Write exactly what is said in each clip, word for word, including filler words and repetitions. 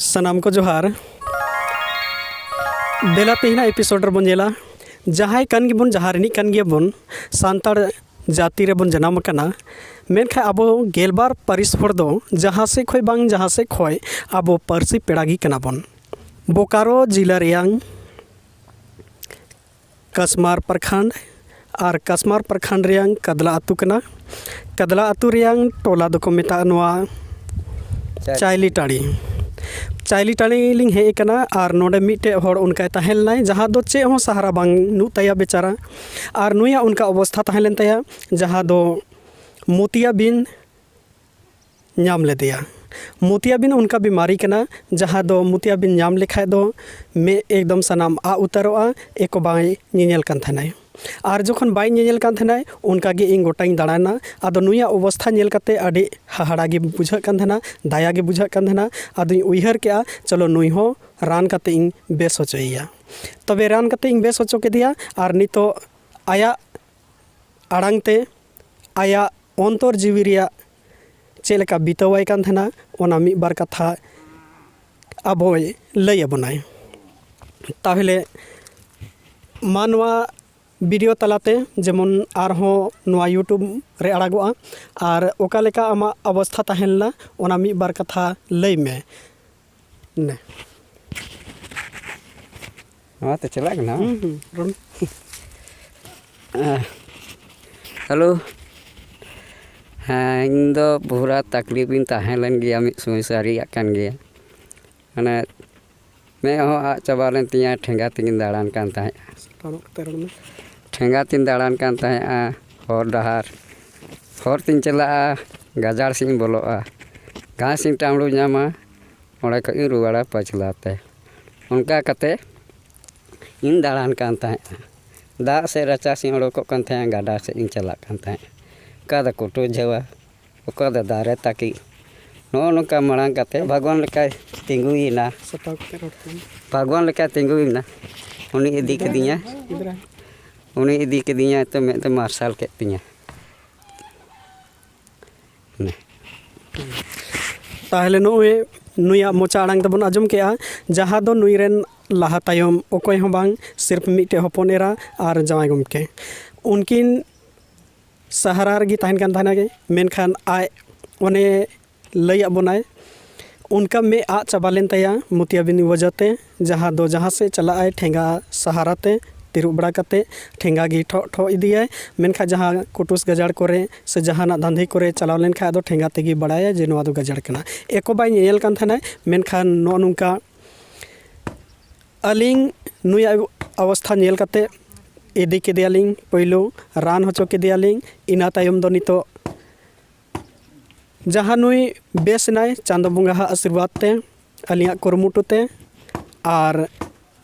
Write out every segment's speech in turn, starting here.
ᱥᱟᱱᱟᱢ ᱠᱚ ᱡᱚᱦᱟᱨ᱾ ᱫᱮᱞᱟ ᱛᱮᱦᱮᱧᱟᱜ ᱮᱯᱤᱥᱳᱰ ᱨᱮᱵᱚᱱ ᱧᱮᱞᱟ, ᱡᱟᱦᱟᱸᱭ ᱠᱟᱱ ᱜᱮᱵᱚᱱ, ᱡᱟᱦᱟᱸ ᱨᱤᱱᱤᱡ ᱠᱟᱱ ᱜᱮᱭᱟᱵᱚᱱ, ᱥᱟᱱᱛᱟᱲ ᱡᱟᱹᱛᱤ ᱨᱮᱵᱚᱱ ᱡᱟᱱᱟᱢ ᱟᱠᱟᱱᱟ, ᱢᱮᱱᱠᱷᱟᱱ ᱟᱵᱚ ᱜᱮᱞᱵᱟᱨ ᱯᱟᱹᱨᱤᱥ ᱦᱚᱲ ᱫᱚ ᱡᱟᱦᱟᱸ ᱥᱮᱫ ᱠᱷᱚᱱ ᱵᱟᱝ ᱡᱟᱦᱟᱸ ᱥᱮᱫ ᱠᱷᱚᱱ ᱟᱵᱚ ᱯᱟᱹᱨᱥᱤ ᱯᱮᱲᱟ ᱜᱮ ᱠᱟᱱᱟ ᱵᱚᱱ᱾ ᱵᱳᱠᱟᱨᱳ ᱡᱤᱞᱟ ᱨᱮᱭᱟᱝ ᱠᱟᱥᱢᱟᱨ ᱯᱨᱚᱠᱷᱚᱸᱰ ᱟᱨ ᱠᱟᱥᱢᱟᱨ ᱯᱨᱚᱠᱷᱚᱸᱰ ᱨᱮᱭᱟᱝ ᱠᱟᱫᱞᱟ ᱟᱹᱛᱩ ᱠᱟᱱᱟ᱾ ᱠᱟᱫᱞᱟ ᱟᱹᱛᱩ ᱨᱮᱭᱟᱝ ᱴᱚᱞᱟ ᱫᱚᱠᱚ ᱢᱮᱛᱟᱜᱼᱟ ᱱᱚᱣᱟ ᱪᱟᱭ- ᱪᱟᱭᱞᱤ ᱴᱟᱹᱲᱤ᱾ ᱪᱟᱭᱞᱤ ᱴᱟᱹᱲᱤ ᱞᱤᱧ ᱦᱮᱡ ᱟᱠᱟᱱᱟ ᱟᱨ ᱱᱚᱰᱮ ᱢᱤᱫᱴᱮᱡ ᱦᱚᱲ ᱚᱱᱠᱟᱭ ᱛᱟᱦᱮᱸ ᱞᱮᱱᱟᱭ, ᱡᱟᱦᱟᱸ ᱫᱚ ᱪᱮᱫ ᱦᱚᱸ ᱥᱟᱦᱟᱨᱟ ᱵᱟᱹᱱᱩᱜ ᱛᱟᱭᱟ ᱵᱮᱪᱟᱨᱟ᱾ ᱟᱨ ᱱᱩᱭᱟᱜ ᱚᱱᱠᱟ ᱚᱵᱚᱥᱛᱷᱟ ᱛᱟᱦᱮᱸ ᱞᱮᱱ ᱛᱟᱭᱟ, ᱡᱟᱦᱟᱸ ᱫᱚ ᱢᱚᱛᱤᱭᱟᱵᱤᱱ ᱧᱟᱢ ᱞᱮᱫᱮᱭᱟ᱾ ᱢᱚᱛᱤᱭᱟᱵᱤᱱ ᱚᱱᱠᱟ ᱵᱤᱢᱟᱨᱤ ᱠᱟᱱᱟ, ᱡᱟᱦᱟᱸ ᱫᱚ ᱢᱚᱛᱤᱭᱟᱵᱤᱱ ᱧᱟᱢ ᱞᱮᱠᱷᱟᱡ ᱫᱚ ᱢᱮᱫ ᱮᱠᱫᱚᱢ ᱥᱟᱱᱟᱢ ᱟᱜ ᱩᱛᱟᱹᱨᱚᱜᱼᱟ, ᱮᱠᱚ ᱵᱟᱭ ᱧᱮᱧᱮᱞ ᱠᱟᱱ ᱛᱟᱦᱮᱱᱟᱭ᱾ ᱟᱨ ᱡᱚᱠᱷᱚᱱ ᱵᱟᱭ ᱧᱮᱧᱮᱞ ᱠᱟᱱ ᱛᱟᱦᱮᱱᱟᱭ, ᱚᱱᱠᱟ ᱜᱮ ᱤᱧ ᱜᱚᱴᱟᱧ ᱫᱟᱬᱟᱱᱟ᱾ ᱟᱫᱚ ᱱᱩᱭᱟᱜ ᱚᱵᱚᱥᱛᱷᱟ ᱧᱮᱞ ᱠᱟᱛᱮ ᱟᱹᱰᱤ ᱦᱟᱦᱟᱲᱟ ᱜᱮ ᱵᱩᱡᱷᱟᱹᱜ ᱠᱟᱱ ᱛᱟᱦᱮᱱᱟ, ᱫᱟᱭᱟ ᱜᱮ ᱵᱩᱡᱷᱟᱹᱜ ᱠᱟᱱ ᱛᱟᱦᱮᱱᱟ᱾ ᱟᱫᱚᱧ ᱩᱭᱦᱟᱹᱨ ᱠᱮᱜᱼᱟ, ᱪᱚᱞᱚ ᱱᱩᱭ ᱦᱚᱸ ᱨᱟᱱ ᱠᱟᱛᱮ ᱤᱧ ᱵᱮᱥ ᱦᱚᱪᱚᱭᱮᱭᱟ᱾ ᱛᱚᱵᱮ ᱨᱟᱱ ᱠᱟᱛᱮ ᱤᱧ ᱵᱮᱥ ᱦᱚᱪᱚ ᱠᱮᱫᱮᱭᱟ ᱟᱨ ᱱᱤᱛᱚᱜ ᱟᱭᱟᱜ ᱟᱲᱟᱝ ᱛᱮ ᱟᱭᱟᱜ ᱚᱱᱛᱚᱨ ᱡᱤᱣᱤ ᱨᱮᱭᱟᱜ ᱪᱮᱫ ᱞᱮᱠᱟ ᱵᱤᱛᱟᱹᱣᱟᱭ ᱠᱟᱱ ᱛᱟᱦᱮᱱᱟ, ᱚᱱᱟ ᱢᱤᱫ ᱵᱟᱨ ᱠᱟᱛᱷᱟ ᱟᱵᱚᱭ ᱞᱟᱹᱭ ᱟᱵᱚᱱᱟᱭ᱾ ᱛᱟᱦᱚᱞᱮ ᱢᱟ ᱱᱚᱣᱟ ᱵᱷᱤᱰᱤᱭᱳ ᱛᱟᱞᱟᱛᱮ ᱡᱮᱢᱚᱱ ᱟᱨᱦᱚᱸ ᱱᱚᱣᱟ ᱭᱩᱴᱩᱵᱽ ᱨᱮ ᱟᱲᱟᱜᱚᱜᱼᱟ, ᱟᱨ ᱚᱠᱟ ᱞᱮᱠᱟ ᱟᱢᱟᱜ ᱚᱵᱚᱥᱛᱷᱟ ᱛᱟᱦᱮᱸ ᱞᱮᱱᱟ, ᱚᱱᱟ ᱢᱤᱫ ᱵᱟᱨ ᱠᱟᱛᱷᱟ ᱞᱟᱹᱭ ᱢᱮ᱾ ᱱᱮ᱾ ᱱᱚᱣᱟ ᱛᱮ ᱪᱟᱞᱟᱜ ᱠᱟᱱᱟ? ᱦᱩᱸ, ᱦᱩᱸ, ᱨᱚᱲ ᱢᱮ᱾ ᱦᱮᱞᱳ᱾ ᱦᱮᱸ, ᱤᱧ ᱫᱚ ᱯᱩᱨᱟ ᱛᱟᱠᱞᱤᱯ ᱤᱧ ᱛᱟᱦᱮᱸ ᱞᱮᱱ ᱜᱮᱭᱟ, ᱢᱤᱫ ᱥᱚᱢᱚᱭ ᱥᱟᱹᱨᱤᱭᱟᱜ ᱠᱟᱱ ᱜᱮᱭᱟ᱾ ᱢᱟᱱᱮ ᱢᱮᱫ ᱦᱚᱸ ᱟᱫ ᱪᱟᱵᱟ ᱞᱮᱱ ᱛᱤᱧᱟᱹ, ᱴᱷᱮᱸᱜᱟ ᱛᱮᱜᱤᱧ ᱫᱟᱬᱟᱱ ᱠᱟᱱ ᱛᱟᱦᱮᱸᱫᱼᱟ᱾ ᱥᱟᱯᱲᱟᱣ ᱠᱟᱛᱮ ᱨᱚᱲ ᱢᱮ᱾ ᱴᱷᱮᱸᱜᱟ ᱛᱤᱧ ᱫᱟᱬᱟᱱ ᱠᱟᱱ ᱛᱟᱦᱮᱸᱫᱼᱟ, ᱦᱚᱨ ᱰᱟᱦᱟᱨ, ᱦᱚᱨ ᱛᱤᱧ ᱪᱟᱞᱟᱜᱼᱟ, ᱜᱟᱡᱟᱲ ᱥᱮᱫ ᱤᱧ ᱵᱚᱞᱚᱜᱼᱟ, ᱜᱷᱟᱥ ᱤᱧ ᱴᱟᱢᱲᱩ ᱧᱟᱢᱟ, ᱚᱸᱰᱮ ᱠᱷᱚᱡ ᱤᱧ ᱨᱩᱣᱟᱹᱲᱟ ᱯᱟᱹᱪᱷᱞᱟ ᱛᱮ᱾ ᱚᱱᱠᱟ ᱠᱟᱛᱮ ᱤᱧ ᱫᱟᱬᱟᱱ ᱠᱟᱱ ᱛᱟᱦᱮᱸᱫᱼᱟ᱾ ᱫᱟᱜ ᱥᱮᱫ ᱨᱟᱪᱟ ᱥᱮᱫ ᱤᱧ ᱚᱰᱚᱠᱚᱜ ᱠᱟᱱ ᱛᱟᱦᱮᱸᱫᱼᱟ, ᱜᱟᱰᱟ ᱥᱮᱫ ᱤᱧ ᱪᱟᱞᱟᱜ ᱠᱟᱱ ᱛᱟᱦᱮᱸᱫᱼᱟ᱾ ᱚᱠᱟ ᱫᱚ ᱠᱩᱴᱩ ᱡᱷᱟᱹᱣᱟ, ᱚᱠᱟ ᱫᱚ ᱫᱟᱨᱮ ᱛᱟᱹᱠᱤ᱾ ᱱᱚᱜᱼᱚ ᱱᱚᱝᱠᱟ ᱢᱟᱲᱟᱝ ᱠᱟᱛᱮ ᱵᱷᱟᱜᱽᱣᱟᱱ ᱞᱮᱠᱟᱭ ᱛᱤᱸᱜᱩᱭᱮᱱᱟ᱾ ᱥᱟᱯᱲᱟᱣ ᱠᱟᱛᱮ ᱨᱚᱲ ᱛᱟᱵᱚᱱ ᱢᱮ᱾ ᱵᱷᱟᱜᱽᱣᱟᱱ ᱞᱮᱠᱟᱭ ᱛᱤᱸᱜᱩᱭᱮᱱᱟ᱾ ᱩᱱᱤ ᱤᱫᱤ ᱠᱤᱫᱤᱧᱟ, ᱜᱤᱫᱽᱨᱟᱹ᱾ ᱩᱱᱤ ᱤᱫᱤ ᱠᱤᱫᱤᱧᱟ ᱛᱚ, ᱢᱮᱫ ᱛᱮ ᱢᱟᱨᱥᱟᱞ ᱠᱮᱫ ᱛᱤᱧᱟ᱾ ᱛᱟᱦᱚᱞᱮ ᱱᱚᱜᱼᱚᱭ ᱱᱩᱭᱟᱜ ᱢᱚᱪᱟ ᱟᱲᱟᱝ ᱛᱮᱵᱚᱱ ᱟᱸᱡᱚᱢ ᱠᱮᱜᱼᱟ, ᱡᱟᱦᱟᱸ ᱫᱚ ᱱᱩᱭ ᱨᱮᱱ ᱞᱟᱦᱟ ᱛᱟᱭᱚᱢ ᱚᱠᱚᱭ ᱦᱚᱸ ᱵᱟᱝ, ᱥᱤᱨᱯ ᱢᱤᱫᱴᱮᱡ ᱦᱚᱯᱚᱱ ᱮᱨᱟ ᱟᱨ ᱡᱟᱶᱟᱭ ᱜᱚᱢᱠᱮ᱾ ᱩᱱᱠᱤᱱ ᱥᱟᱦᱟᱨᱟ ᱨᱮᱜᱮ ᱛᱟᱦᱮᱱ ᱠᱟᱱ ᱛᱟᱦᱮᱱᱟ ᱜᱮ, ᱢᱮᱱᱠᱷᱟᱱ ᱟᱡ ᱚᱱᱮ ᱞᱟᱹᱭᱟᱫ ᱵᱚᱱᱟᱭ, ᱚᱱᱠᱟ ᱢᱮᱫ ᱟᱫ ᱪᱟᱵᱟ ᱞᱮᱱ ᱛᱟᱭᱟ ᱢᱚᱛᱤᱭᱟᱵᱤᱱ ᱚᱡᱮᱛᱮ, ᱡᱟᱦᱟᱸ ᱫᱚ ᱡᱟᱦᱟᱸ ᱥᱮᱫ ᱪᱟᱞᱟᱜ ᱟᱭ ᱴᱷᱮᱸᱜᱟ ᱥᱟᱦᱟᱨᱟ ᱛᱮ, ᱛᱤᱨᱩᱵ ᱵᱟᱲᱟ ᱠᱟᱛᱮ ᱴᱷᱮᱸᱜᱟ ᱜᱮ ᱴᱷᱚᱜ ᱴᱷᱚᱜ ᱤᱫᱤᱭᱟᱭ᱾ ᱢᱮᱱᱠᱷᱟᱱ ᱡᱟᱦᱟᱸ ᱠᱩᱴᱩᱥ ᱜᱟᱡᱟᱲ ᱠᱚᱨᱮ ᱥᱮ ᱡᱟᱦᱟᱱᱟᱜ ᱫᱷᱟᱱᱫᱷᱤ ᱠᱚᱨᱮ ᱪᱟᱞᱟᱣ ᱞᱮᱱᱠᱷᱟᱱ ᱟᱫᱚ ᱴᱷᱮᱸᱜᱟ ᱛᱮᱜᱮ ᱵᱟᱲᱟᱭᱟ ᱡᱮ ᱱᱚᱣᱟ ᱫᱚ ᱜᱟᱡᱟᱲ ᱠᱟᱱᱟ᱾ ᱮᱠᱚ ᱵᱟᱭ ᱧᱮᱧᱮᱞ ᱠᱟᱱ ᱛᱟᱦᱮᱱᱟᱭ, ᱢᱮᱱᱠᱷᱟᱱ ᱱᱚᱜᱼᱚ ᱱᱚᱝᱠᱟ ᱟᱹᱞᱤᱧ ᱱᱩᱭᱟᱜ ᱚᱵᱚᱥᱛᱷᱟ ᱧᱮᱞ ᱠᱟᱛᱮ ᱤᱫᱤ ᱠᱮᱫᱮᱭᱟᱞᱤᱧ, ᱯᱳᱭᱞᱳ ᱨᱟᱱ ᱦᱚᱪᱚ ᱠᱮᱫᱮᱭᱟᱞᱤᱧ, ᱤᱱᱟᱹ ᱛᱟᱭᱚᱢ ᱫᱚ ᱱᱤᱛᱚᱜ ᱡᱟᱦᱟᱸ ᱱᱩᱭ ᱵᱮᱥ ᱮᱱᱟᱭ ᱪᱟᱸᱫᱚ ᱵᱚᱸᱜᱟ ᱦᱟᱜ ᱟᱥᱤᱨᱵᱟᱫᱽ ᱛᱮ, ᱟᱹᱞᱤᱧᱟᱜ ᱠᱩᱨᱩᱢᱩᱴᱩ ᱛᱮ, ᱟᱨ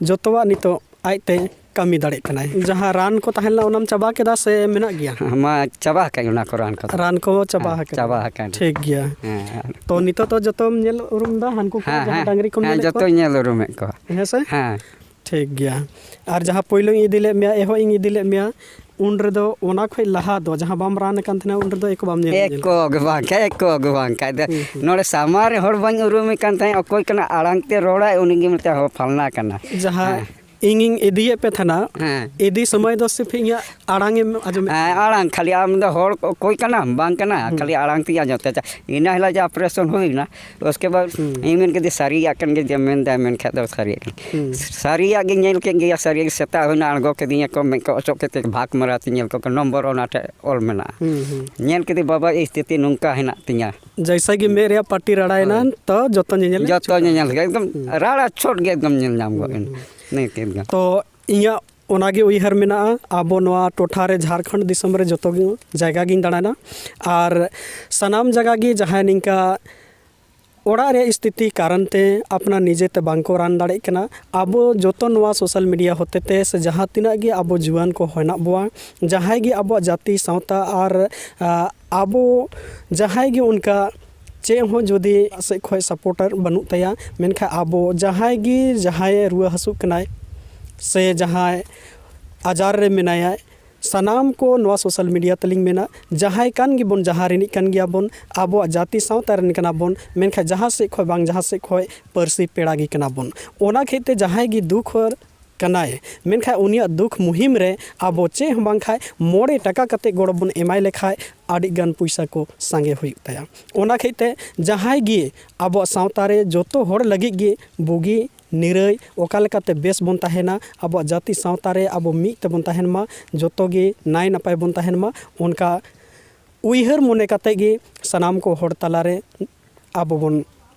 ᱡᱚᱛᱚᱣᱟᱜ ᱱᱤᱛᱚᱜ ᱟᱡᱛᱮ ᱠᱟᱹᱢᱤ ᱫᱟᱲᱮᱭᱟᱜ ᱠᱟᱱᱟᱭ᱾ ᱡᱟᱦᱟᱸ ᱨᱟᱱ ᱠᱚ ᱛᱟᱦᱮᱸ ᱞᱮᱱᱟ ᱚᱱᱟᱢ ᱪᱟᱵᱟ ᱠᱮᱫᱟ ᱥᱮ ᱢᱮᱱᱟᱜ ᱜᱮᱭᱟ? ᱢᱟ ᱪᱟᱵᱟ ᱟᱠᱟᱫ ᱚᱱᱟ ᱠᱚ ᱨᱟᱱ ᱠᱚᱫᱚ᱾ ᱨᱟᱱ ᱠᱚ ᱪᱟᱵᱟ ᱦᱮᱸ, ᱟᱠᱟᱱᱟ᱾ ᱪᱟᱵᱟ ᱟᱠᱟᱱᱟ᱾ ᱴᱷᱤᱠ ᱜᱮᱭᱟ᱾ ᱦᱮᱸ᱾ ᱛᱚ ᱱᱤᱛᱚᱜ ᱫᱚ ᱡᱚᱛᱚᱢ ᱧᱮᱞ ᱩᱨᱩᱢ ᱮᱫᱟ, ᱦᱟᱱᱠᱩ ᱠᱚ ᱦᱮᱸ, ᱡᱟᱦᱟᱸ ᱦᱮᱸ, ᱰᱟᱝᱨᱤ ᱠᱚᱢ ᱦᱮᱸ, ᱧᱮᱞᱮᱫ ᱡᱚᱛᱚ ᱠᱚᱣᱟ? ᱧᱮᱞ ᱩᱨᱩᱢᱮᱫ ᱠᱚᱣᱟ᱾ ᱦᱮᱸ ᱥᱮ? ᱦᱮᱸ᱾ ᱴᱷᱤᱠ ᱜᱮᱭᱟ᱾ ᱟᱨ ᱡᱟᱦᱟᱸ ᱯᱳᱭᱞᱳᱧ ᱤᱫᱤ ᱞᱮᱫ ᱢᱮᱭᱟ, ᱮᱦᱚᱵ ᱤᱧ ᱤᱫᱤ ᱞᱮᱫ ᱢᱮᱭᱟ, ᱩᱱ ᱨᱮᱫᱚ ᱚᱱᱟ ᱠᱷᱚᱡ ᱞᱟᱦᱟ ᱫᱚ ᱡᱟᱦᱟᱸ ᱵᱟᱢ ᱨᱟᱱ ᱟᱠᱟᱱ ᱛᱟᱦᱮᱱᱟ, ᱩᱱ ᱨᱮᱫᱚ ᱮᱠᱚ ᱵᱟᱢ ᱧᱮᱞ ᱧᱮᱞ ᱮᱠᱚ ᱜᱮ ᱵᱟᱝ ᱠᱷᱟᱡ, ᱮᱠᱚ ᱜᱮ ᱵᱟᱝ ᱠᱷᱟᱡ ᱫᱚ᱾ ᱦᱩᱸ, ᱦᱩᱸ᱾ ᱱᱚᱰᱮ ᱥᱟᱢᱟᱝ ᱨᱮ ᱦᱚᱲ ᱵᱟᱹᱧ ᱩᱨᱩᱢᱮ ᱠᱟᱱ ᱛᱟᱦᱮᱸᱫ, ᱚᱠᱚᱭ ᱠᱟᱱᱟ ᱟᱲᱟᱝ ᱛᱮ ᱨᱚᱲᱟᱭ ᱩᱱᱤ ᱜᱮ ᱢᱮᱛᱟᱭ, ᱦᱚ, ᱯᱷᱟᱞᱱᱟ ᱠᱟᱱᱟ᱾ ᱡᱟᱦᱟᱸ ᱦᱮᱸ᱾ ᱤᱧᱤᱧ ᱤᱫᱤᱭᱮᱫ ᱯᱮ ᱛᱟᱦᱮᱱᱟ, ᱦᱮᱸ᱾ ᱤᱫᱤ ᱥᱚᱢᱚᱭ ᱫᱚ ᱥᱤᱨᱯ ᱤᱧᱟᱹᱜ ᱟᱲᱟᱝ ᱮᱢ ᱟᱸᱡᱚᱢᱮᱫ ᱦᱮᱸ, ᱟᱲᱟᱝ ᱠᱷᱟᱹᱞᱤ ᱟᱢ ᱫᱚ ᱦᱚᱲ ᱚᱠᱚᱭ ᱠᱟᱱᱟᱢ ᱵᱟᱝ ᱠᱟᱱᱟ, ᱦᱩᱸ᱾ ᱠᱷᱟᱹᱞᱤ ᱟᱲᱟᱝ ᱛᱮᱜᱮ ᱟᱸᱡᱚᱢ ᱛᱟᱭᱟ᱾ ᱤᱱᱟᱹ ᱦᱤᱞᱳᱜ ᱡᱟ ᱚᱯᱟᱨᱮᱥᱚᱱ ᱦᱩᱭᱱᱟ, ᱩᱥᱠᱮ ᱵᱟᱫ ᱦᱩᱸ᱾ ᱤᱧ ᱢᱮᱱ ᱠᱮᱫᱟ ᱥᱟᱹᱨᱤᱭᱟᱜ ᱠᱟᱱ ᱜᱮ, ᱡᱮ ᱢᱮᱱᱫᱟᱭ ᱢᱮᱱ ᱠᱷᱟᱡ ᱫᱚ ᱥᱟᱹᱨᱤᱭᱟᱜ ᱠᱟᱱ᱾ ᱦᱩᱸ᱾ ᱥᱟᱹᱨᱤᱭᱟᱜ ᱜᱮ ᱧᱮᱞ ᱠᱮᱫ ᱜᱮᱭᱟ, ᱥᱟᱹᱨᱤᱭᱟᱜ ᱜᱮ ᱥᱮᱛᱟᱜ ᱦᱩᱭᱱᱟ, ᱟᱬᱜᱚ ᱠᱮᱫᱤᱧᱟ ᱠᱚ, ᱢᱮᱫ ᱠᱚ ᱚᱪᱚᱜ ᱠᱟᱛᱮ ᱵᱷᱟᱜᱽ ᱢᱟᱨᱟ ᱛᱮ ᱧᱮᱞ ᱠᱚ ᱠᱟᱱᱟ, ᱱᱚᱢᱵᱚᱨ ᱚᱱᱟ ᱴᱷᱮᱡ ᱚᱞ ᱢᱮᱱᱟᱜᱼᱟ᱾ ᱦᱩᱸ, ᱦᱩᱸ᱾ ᱧᱮᱞ ᱠᱮᱫᱤᱧ ᱵᱟᱵᱟ ᱮᱭ ᱥᱛᱷᱤᱛᱤ ᱱᱚᱝᱠᱟ ᱦᱮᱱᱟᱜ ᱛᱤᱧᱟ᱾ ᱡᱮᱭᱥᱟ ᱜᱮ ᱢᱮᱫ ᱨᱮᱭᱟᱜ ᱯᱟᱴᱤ ᱨᱟᱲᱟᱭᱮᱱᱟ, ᱦᱳᱭ᱾ ᱛᱚ ᱡᱚᱛᱚ ᱧᱮᱧᱮᱞ ᱡᱚᱛᱚ ᱧᱮᱧᱮᱞ ᱜᱮ ᱮᱠᱫᱚᱢ ᱦᱩᱸ᱾ ᱨᱟᱲᱟ ᱪᱷᱚᱴ ᱜᱮ ᱮᱠᱫᱚᱢ ᱧᱮᱞ ᱧᱟᱢ ᱜᱚᱫ ᱦᱩᱸ, ᱮᱱᱟ᱾ ᱦᱩᱸ᱾ ᱱᱤᱭᱟᱹ ᱠᱮᱫ ᱜᱮ᱾ ᱛᱚ ᱤᱧᱟᱹᱜ ᱚᱱᱟᱜᱮ ᱩᱭᱦᱟᱹᱨ ᱢᱮᱱᱟᱜᱼᱟ, ᱟᱵᱚ ᱱᱚᱣᱟ ᱴᱚᱴᱷᱟ ᱨᱮ ᱡᱷᱟᱲᱠᱷᱚᱸᱰ ᱫᱤᱥᱚᱢ ᱨᱮ ᱡᱚᱛᱚ ᱜᱮ ᱡᱟᱭᱜᱟ ᱜᱤᱧ ᱫᱟᱬᱟᱱᱟ, ᱟᱨ ᱥᱟᱱᱟᱢ ᱡᱟᱭᱜᱟ ᱜᱮ ᱡᱟᱦᱟᱸᱭ ᱱᱤᱝᱠᱟ ᱚᱲᱟᱜ ᱨᱮᱭᱟᱜ ᱥᱛᱷᱤᱛᱤ ᱠᱟᱨᱚᱱ ᱛᱮ ᱟᱯᱱᱟᱨ ᱱᱤᱡᱮ ᱛᱮ ᱵᱟᱝ ᱠᱚ ᱨᱟᱱ ᱫᱟᱲᱮᱭᱟᱜ ᱠᱟᱱᱟ᱾ ᱟᱵᱚ ᱡᱚᱛᱚ ᱱᱚᱣᱟ ᱥᱳᱥᱟᱞ ᱢᱤᱰᱤᱭᱟ ᱦᱚᱛᱮ ᱛᱮ ᱥᱮ ᱡᱟᱦᱟᱸ ᱛᱤᱱᱟᱹᱜ ᱜᱮ ᱟᱵᱚ ᱡᱩᱣᱟᱹᱱ ᱠᱚ ᱦᱮᱱᱟᱜ ᱵᱚᱣᱟ, ᱡᱟᱦᱟᱸᱭ ᱜᱮ ᱟᱵᱚᱣᱟᱜ ᱡᱟᱹᱛᱤ ᱥᱟᱶᱛᱟ ᱟᱨ, ᱟ, ᱟᱵᱚ ᱡᱟᱦᱟᱸᱭ ᱜᱮ ᱚᱱᱠᱟ ᱪᱮᱫ ᱦᱚᱸ ᱡᱩᱫᱤ ᱥᱮᱫ ᱠᱷᱚᱱ ᱥᱟᱯᱳᱨᱴᱟᱨ ᱵᱟᱹᱱᱩᱜ ᱛᱟᱭᱟ, ᱢᱮᱱᱠᱷᱟᱱ ᱟᱵᱚ ᱡᱟᱦᱟᱸᱭ ᱜᱮ ᱡᱟᱦᱟᱸᱭ ᱨᱩᱣᱟᱹ ᱦᱟᱹᱥᱩᱜ ᱠᱟᱱᱟᱭ ᱥᱮ ᱡᱟᱦᱟᱸᱭ ᱟᱡᱟᱨ ᱨᱮ ᱢᱮᱱᱟᱭᱟ, ᱥᱟᱱᱟᱢ ᱠᱚ ᱱᱚᱣᱟ social media ᱛᱮᱞᱤᱧ ᱢᱮᱱᱟ, ᱡᱟᱦᱟᱸᱭ ᱠᱟᱱ ᱜᱮᱵᱚᱱ, ᱡᱟᱦᱟᱸ ᱨᱤᱱᱤᱡ ᱠᱟᱱ ᱜᱮᱭᱟᱵᱚᱱ, ᱟᱵᱚᱣᱟᱜ ᱡᱟᱹᱛᱤ ᱥᱟᱶᱛᱟ ᱨᱮᱱ ᱠᱟᱱᱟ ᱵᱚᱱ, ᱢᱮᱱᱠᱷᱟᱱ ᱡᱟᱦᱟᱸ ᱥᱮᱫ ᱠᱷᱚᱱ ᱵᱟᱝ ᱡᱟᱦᱟᱸ ᱥᱮᱫ ᱠᱷᱚᱱ ᱯᱟᱹᱨᱥᱤ ᱯᱮᱲᱟ ᱜᱮ ᱠᱟᱱᱟ ᱵᱚᱱ᱾ ᱚᱱᱟ ᱠᱷᱟᱹᱛᱤᱨ ᱛᱮ ᱡᱟᱦᱟᱸᱭ ᱜᱮ ᱫᱩᱠᱷ ᱦᱚᱲ ᱠᱟᱱᱟᱭ, ᱢᱮᱱᱠᱷᱟᱱ ᱩᱱᱤᱭᱟᱜ ᱫᱩᱠᱷ ᱢᱩᱦᱤᱢ ᱨᱮ ᱟᱵᱚ ᱪᱮᱫ ᱦᱚᱸ ᱵᱟᱝ ᱠᱷᱟᱱ ᱢᱚᱬᱮ ᱴᱟᱠᱟ ᱠᱟᱛᱮ ᱜᱚᱲᱚ ᱵᱚᱱ ᱮᱢᱟᱭ ᱞᱮᱠᱷᱟᱱ ᱟᱹᱰᱤ ᱜᱟᱱ ᱯᱚᱭᱥᱟ ᱠᱚ ᱥᱟᱸᱜᱮ ᱦᱩᱭᱩᱜ ᱛᱟᱭᱟ᱾ ᱚᱱᱟ ᱠᱷᱟᱹᱛᱤᱨ ᱛᱮ ᱡᱟᱦᱟᱸᱭ ᱜᱮ ᱟᱵᱚᱣᱟᱜ ᱥᱟᱶᱛᱟ ᱨᱮ ᱡᱚᱛᱚ ᱦᱚᱲ ᱞᱟᱹᱜᱤᱫ ᱜᱮ ᱵᱩᱜᱤ ᱱᱤᱨᱟᱹᱭ ᱚᱠᱟ ᱞᱮᱠᱟᱛᱮ ᱵᱮᱥ ᱵᱚᱱ ᱛᱟᱦᱮᱱᱟ, ᱟᱵᱚᱣᱟᱜ ᱡᱟᱹᱛᱤ ᱥᱟᱶᱛᱟ ᱨᱮ ᱟᱵᱚ ᱢᱤᱫ ᱛᱮᱵᱚᱱ ᱛᱟᱦᱮᱱ ᱢᱟ, ᱡᱚᱛᱚ ᱜᱮ ᱱᱟᱭ ᱱᱟᱯᱟᱭ ᱵᱚᱱ ᱛᱟᱦᱮᱱ ᱢᱟ, ᱚᱱᱠᱟ ᱩᱭᱦᱟᱹᱨ ᱢᱚᱱᱮ ᱠᱟᱛᱮ ᱜᱮ ᱥᱟᱱᱟᱢ ᱠᱚ ᱦᱚᱲ ᱛᱟᱞᱟᱨᱮ ᱟᱵᱚ ᱵᱚᱱ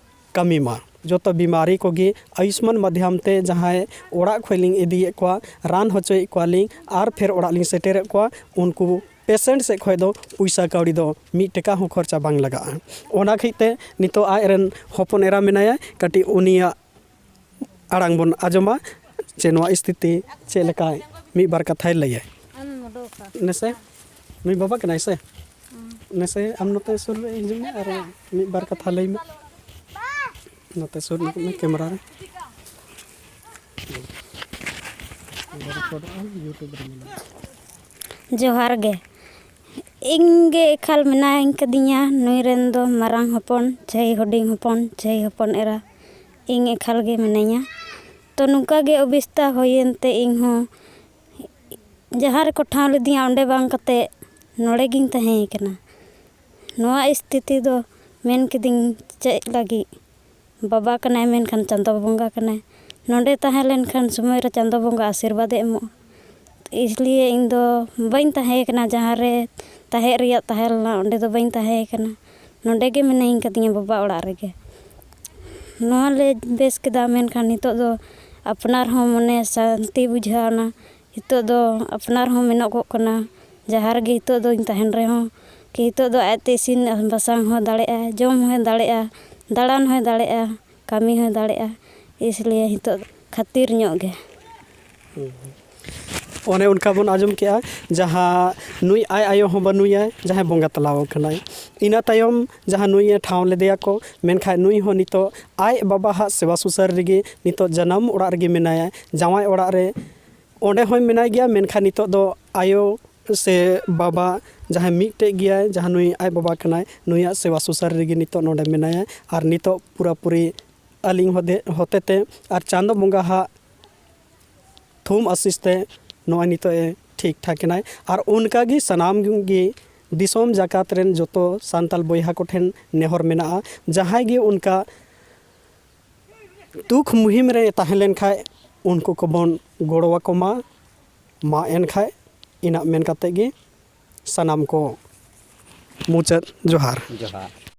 ᱠᱟᱹᱢᱤ ᱢᱟ᱾ ᱡᱚᱛᱚ ᱵᱤᱢᱟᱨᱤ ᱠᱚᱜᱮ ᱟᱭᱩᱥᱢᱟᱱ ᱢᱟᱫᱽᱫᱷᱚᱢ ᱛᱮ ᱡᱟᱦᱟᱸᱭ ᱚᱲᱟᱜ ᱠᱷᱚᱱ ᱞᱤᱧ ᱤᱫᱤᱭᱮᱫ ᱠᱚᱣᱟ, ᱨᱟᱱ ᱦᱚᱪᱚᱭᱮᱫ ᱠᱚᱣᱟᱞᱤᱧ ᱟᱨ ᱯᱷᱮᱨ ᱚᱲᱟᱜ ᱞᱤᱧ ᱥᱮᱴᱮᱨᱮᱫ ᱠᱚᱣᱟ, ᱩᱱᱠᱩ patient ᱥᱮᱫ ᱠᱷᱚᱱ ᱫᱚ ᱯᱚᱭᱥᱟ ᱠᱟᱹᱣᱰᱤ ᱫᱚ ᱢᱤᱫ ᱴᱟᱠᱟ ᱦᱚᱸ ᱠᱷᱚᱨᱪᱟ ᱵᱟᱝ ᱞᱟᱜᱟᱜᱼᱟ᱾ ᱚᱱᱟ ᱠᱷᱟᱹᱛᱤᱨ ᱛᱮ ᱱᱤᱛᱚᱜ ᱟᱡ ᱨᱮᱱ ᱦᱚᱯᱚᱱ ᱮᱨᱟ ᱢᱮᱱᱟᱭᱟ, ᱠᱟᱹᱴᱤᱡ ᱩᱱᱤᱭᱟᱜ ᱟᱲᱟᱝ ᱵᱚᱱ ᱟᱸᱡᱚᱢᱟ, ᱪᱮ ᱱᱚᱣᱟ ᱥᱛᱷᱤᱛᱤ ᱪᱮᱫ ᱞᱮᱠᱟ, ᱢᱤᱫ ᱵᱟᱨ ᱠᱟᱛᱷᱟᱭ ᱞᱟᱹᱭᱟ᱾ ᱱᱮᱥᱮ ᱱᱩᱭ ᱵᱟᱵᱟ ᱠᱟᱱᱟᱭ ᱥᱮ? ᱱᱮᱥᱮ ᱟᱢ ᱱᱚᱛᱮ ᱥᱩᱨ ᱨᱮ ᱦᱤᱡᱩᱜ ᱢᱮ ᱟᱨ ᱢᱤᱫ ᱵᱟᱨ ᱠᱟᱛᱷᱟ ᱞᱟᱹᱭ ᱢᱮ᱾ ᱱᱚᱛᱮ ᱥᱩᱨ ᱧᱚᱜ ᱢᱮ camera ᱨᱮ᱾ ᱨᱮᱠᱚᱨᱰᱚᱜᱼᱟ, YouTube ᱨᱮ ᱢᱮᱱᱟᱜᱼᱟ᱾ ᱡᱚᱦᱟᱨ ᱜᱮ᱾ ᱤᱧ ᱜᱮ ᱮᱠᱟᱞ ᱢᱮᱱᱟᱧ ᱠᱟᱹᱫᱤᱧᱟ, ᱱᱩᱭ ᱨᱮᱱ ᱫᱚ ᱢᱟᱨᱟᱝ ᱦᱚᱯᱚᱱ ᱪᱟᱹᱭ ᱦᱩᱰᱤᱧ ᱦᱚᱯᱚᱱ ᱪᱟᱹᱭ ᱦᱚᱯᱚᱱ ᱮᱨᱟ, ᱤᱧ ᱮᱠᱟᱞ ᱜᱮ ᱢᱮᱱᱟᱹᱧᱟ᱾ ᱛᱚ ᱱᱚᱝᱠᱟ ᱜᱮ ᱚᱵᱚᱥᱛᱟ ᱦᱩᱭᱮᱱ ᱛᱮ ᱤᱧ ᱦᱚᱸ ᱡᱟᱦᱟᱸ ᱨᱮᱠᱚ ᱴᱷᱟᱶ ᱞᱤᱫᱤᱧᱟ ᱚᱸᱰᱮ ᱵᱟᱝ ᱠᱟᱛᱮ ᱱᱚᱰᱮ ᱜᱤᱧ ᱛᱟᱦᱮᱸ ᱠᱟᱱᱟ᱾ ᱱᱚᱣᱟ ᱥᱛᱷᱤᱛᱤ ᱫᱚ ᱢᱮᱱ ᱠᱤᱫᱤᱧ ᱪᱮᱫ ᱞᱟᱹᱜᱤᱫ? ᱵᱟᱵᱟ ᱠᱟᱱᱟᱭ ᱢᱮᱱᱠᱷᱟᱱ ᱪᱟᱸᱫᱚ ᱵᱚᱸᱜᱟ ᱠᱟᱱᱟᱭ᱾ ᱱᱚᱰᱮ ᱛᱟᱦᱮᱸ ᱞᱮᱱᱠᱷᱟᱱ ᱥᱚᱢᱚᱭ ᱨᱮ ᱪᱟᱸᱫᱚ ᱵᱚᱸᱜᱟ ᱟᱥᱤᱨᱵᱟᱫᱽ ᱮ ᱮᱢᱚᱜᱼᱟ᱾ ᱤᱥᱞᱤᱭᱮ ᱤᱧ ᱫᱚ ᱵᱟᱹᱧ ᱛᱟᱦᱮᱸ ᱠᱟᱱᱟ, ᱡᱟᱦᱟᱸ ᱨᱮ ᱛᱟᱦᱮᱸ ᱨᱮᱭᱟᱜ ᱛᱟᱦᱮᱸ ᱞᱮᱱᱟ ᱚᱸᱰᱮ ᱫᱚ ᱵᱟᱹᱧ ᱛᱟᱦᱮᱸ ᱠᱟᱱᱟ᱾ ᱱᱚᱰᱮ ᱜᱮ ᱢᱮᱱᱟᱧ ᱠᱟᱫᱤᱧᱟ ᱵᱟᱵᱟ ᱚᱲᱟᱜ ᱨᱮᱜᱮ᱾ ᱱᱚᱣᱟ ᱞᱮ ᱵᱮᱥ ᱠᱮᱫᱟ, ᱢᱮᱱᱠᱷᱟᱱ ᱱᱤᱛᱚᱜ ᱫᱚ ᱟᱯᱱᱟᱨ ᱦᱚᱸ ᱢᱚᱱᱮ ᱥᱟᱱᱛᱤ ᱵᱩᱡᱷᱟᱹᱣ ᱮᱱᱟ᱾ ᱱᱤᱛᱚᱜ ᱫᱚ ᱟᱯᱱᱟᱨ ᱦᱚᱸ ᱢᱮᱱᱚᱜᱚᱜ ᱠᱟᱱᱟ, ᱡᱟᱦᱟᱸ ᱨᱮᱜᱮ ᱱᱤᱛᱚᱜ ᱫᱚᱧ ᱛᱟᱦᱮᱱ ᱨᱮᱦᱚᱸ, ᱠᱤ ᱱᱤᱛᱚᱜ ᱫᱚ ᱟᱡᱛᱮ ᱤᱥᱤᱱ ᱵᱟᱥᱟᱝ ᱦᱚᱸ ᱫᱟᱲᱮᱭᱟᱜᱼᱟ, ᱡᱚᱢ ᱦᱚᱸᱭ ᱫᱟᱲᱮᱭᱟᱜᱼᱟ, ᱫᱟᱬᱟᱱ ᱦᱚᱸᱭ ᱫᱟᱲᱮᱭᱟᱜᱼᱟ, ᱠᱟᱹᱢᱤ ᱦᱚᱸᱭ ᱫᱟᱲᱮᱭᱟᱜᱼᱟ᱾ ᱤᱥᱞᱤᱭᱮ ᱱᱤᱛᱚᱜ ᱫᱚ ᱠᱷᱟᱹᱛᱤᱨ ᱧᱚᱜ ᱜᱮ᱾ ᱚᱱᱮ ᱚᱱᱠᱟ ᱵᱚᱱ ᱟᱸᱡᱚᱢ ᱠᱮᱜᱼᱟ, ᱡᱟᱦᱟᱸ ᱱᱩᱭ ᱟᱡ ᱟᱭᱳ ᱦᱚᱸ ᱵᱟᱹᱱᱩᱭᱟ, ᱡᱟᱦᱟᱸᱭ ᱵᱚᱸᱜᱟ ᱛᱟᱞᱟᱣ ᱟᱠᱟᱱᱟᱭ᱾ ᱤᱱᱟᱹ ᱛᱟᱭᱚᱢ ᱡᱟᱦᱟᱸ ᱱᱩᱭᱮ ᱴᱷᱟᱶ ᱞᱮᱫᱮᱭᱟ ᱠᱚ, ᱢᱮᱱᱠᱷᱟᱱ ᱱᱩᱭ ᱦᱚᱸ ᱱᱤᱛᱚᱜ ᱟᱡ ᱵᱟᱵᱟᱣᱟᱜ ᱥᱮᱵᱟ ᱥᱩᱥᱟᱹᱨ ᱨᱮᱜᱮ ᱱᱤᱛᱚᱜ ᱡᱟᱱᱟᱢ ᱚᱲᱟᱜ ᱨᱮᱜᱮ ᱢᱮᱱᱟᱭᱟ, ᱡᱟᱶᱟᱭ ᱚᱲᱟᱜ ᱨᱮ ᱚᱸᱰᱮ ᱦᱚᱸᱭ ᱢᱮᱱᱟᱭ ᱜᱮᱭᱟ, ᱢᱮᱱᱠᱷᱟᱱ ᱱᱤᱛᱚᱜ ᱫᱚ ᱟᱭᱳ ᱥᱮ ᱵᱟᱵᱟ ᱡᱟᱦᱟᱸᱭ ᱢᱤᱫᱴᱮᱡ ᱜᱮᱭᱟᱭ, ᱡᱟᱦᱟᱸ ᱱᱩᱭ ᱟᱡ ᱵᱟᱵᱟ ᱠᱟᱱᱟᱭ, ᱱᱩᱭᱟᱜ ᱥᱮᱵᱟ ᱥᱩᱥᱟᱹᱨ ᱨᱮᱜᱮ ᱱᱤᱛᱚᱜ ᱱᱚᱰᱮ ᱢᱮᱱᱟᱭᱟ᱾ ᱟᱨ ᱱᱤᱛᱚᱜ ᱯᱩᱨᱟᱹᱯᱩᱨᱤ ᱟᱹᱞᱤᱧ ᱦᱚᱫᱮ-, ᱦᱚᱛᱮ ᱛᱮ ᱟᱨ ᱪᱟᱸᱫᱚ ᱵᱚᱸᱜᱟ ᱦᱟᱜ ᱛᱷᱩᱢ ᱟᱥᱤᱥ ᱛᱮ ᱱᱚᱜᱼᱚᱭ ᱱᱤᱛᱚᱜ ᱮ ᱴᱷᱤᱠ ᱴᱷᱟᱠ ᱮᱱᱟᱭ᱾ ᱟᱨ ᱚᱱᱠᱟ ᱜᱮ ᱥᱟᱱᱟᱢ ᱜᱮ ᱫᱤᱥᱚᱢ ᱡᱟᱠᱟᱛ ᱨᱮᱱ ᱡᱚᱛᱚ ᱥᱟᱱᱛᱟᱞ ᱵᱚᱭᱦᱟ ᱠᱚᱴᱷᱮᱱ ᱱᱮᱦᱚᱨ ᱢᱮᱱᱟᱜᱼᱟ, ᱡᱟᱦᱟᱸᱭ ᱜᱮ ᱚᱱᱠᱟ ᱫᱩᱠ ᱢᱩᱦᱤᱢ ᱨᱮ ᱛᱟᱦᱮᱸ ᱞᱮᱱ ᱠᱷᱟᱡ ᱩᱱᱠᱩ ᱠᱚᱵᱚᱱ ᱜᱚᱲᱚ ᱟᱠᱚ ᱢᱟ᱾ ᱢᱟ ᱮᱱᱠᱷᱟᱡ ᱤᱱᱟᱹᱜ ᱢᱮᱱ ᱠᱟᱛᱮ ᱜᱮ ᱥᱟᱱᱟᱢ ᱠᱚ ᱢᱩᱪᱟᱹᱫ᱾ ᱡᱚᱦᱟᱨ᱾ ᱡᱚᱦᱟᱨ᱾